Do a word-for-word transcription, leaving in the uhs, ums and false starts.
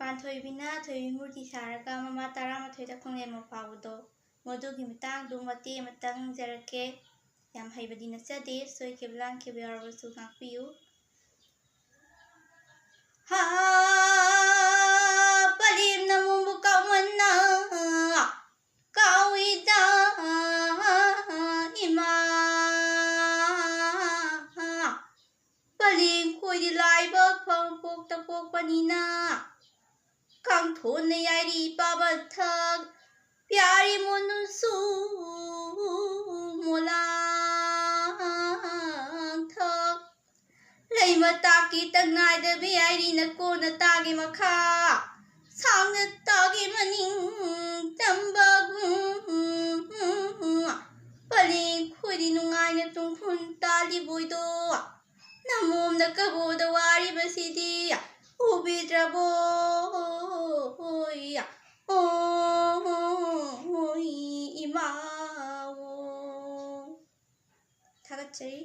ꯄꯥꯟꯊꯣꯏꯕꯤꯅ ꯊꯣꯏꯕꯤ ꯃꯨꯔꯇꯤ ꯁꯥꯔꯒ ꯃꯃꯥ ꯇꯔꯥꯃꯥꯊꯣꯏꯗ ꯈꯣꯡꯂꯦꯝꯕ ꯐꯥꯎꯕꯗꯣ, ꯃꯗꯨꯒꯤ ꯃꯇꯥꯡꯗꯨ ꯃꯇꯦꯛ ꯑꯃꯇꯪ ꯍꯪꯖꯔꯛꯀꯦ꯫ ꯌꯥꯝ ꯍꯩꯕꯗꯤ ꯅꯠꯆꯗꯦ, ꯁꯣꯏꯈꯤꯕ ꯂꯥꯟꯈꯤꯕ ꯌꯥꯎꯔꯕꯁꯨ ꯉꯥꯛꯄꯤꯌꯨ꯫ ꯍꯥ, ꯄꯂꯦꯝꯅ ꯃꯣꯡꯕꯨ ꯀꯥꯎꯃꯟꯅ ꯀꯥꯎꯏꯗ ꯏꯃꯥ꯫ ꯄꯂꯦꯝ ꯈꯣꯏꯗꯤ ꯂꯥꯏꯕꯛ ꯐꯕ ꯄꯣꯛꯇ ꯄꯣꯛꯄꯅꯤꯅ, ꯀꯥꯡꯊꯣꯟꯅ ꯌꯥꯏꯔꯤ ꯄꯥꯕ ꯊꯛ, ꯄꯤꯌꯥꯔꯤ ꯃꯣꯟꯅꯨꯁꯨ ꯃꯣꯂꯥꯡ ꯊꯛ꯫ ꯂꯩ ꯃꯇꯥꯛꯀꯤ ꯇꯪꯅꯥꯏꯗ ꯕꯤꯌꯥꯏꯔꯤꯅ ꯀꯣꯟꯅ ꯇꯥꯒꯦ ꯃꯈꯥ, ꯁꯥꯡꯅ ꯇꯥꯒꯦ ꯃꯅꯤꯡ ꯇꯝꯕ꯫ ꯄꯔꯦꯡ ꯈꯣꯏꯗꯤ ꯅꯨꯡꯉꯥꯏꯅ ꯇꯨꯡꯈꯨꯟ ꯇꯥꯜꯂꯤꯕꯣꯏꯗꯣ, ꯅꯃꯣꯝꯅ ꯀꯕꯣꯗ ꯋꯥꯔꯤꯕꯁꯤꯗꯤ ꯎꯕꯤꯗ꯭ꯔꯕꯣꯏ? ꯑꯣꯏ ꯏꯃꯥꯋꯣ꯫ ꯊꯥꯒꯠꯆꯔꯤ꯫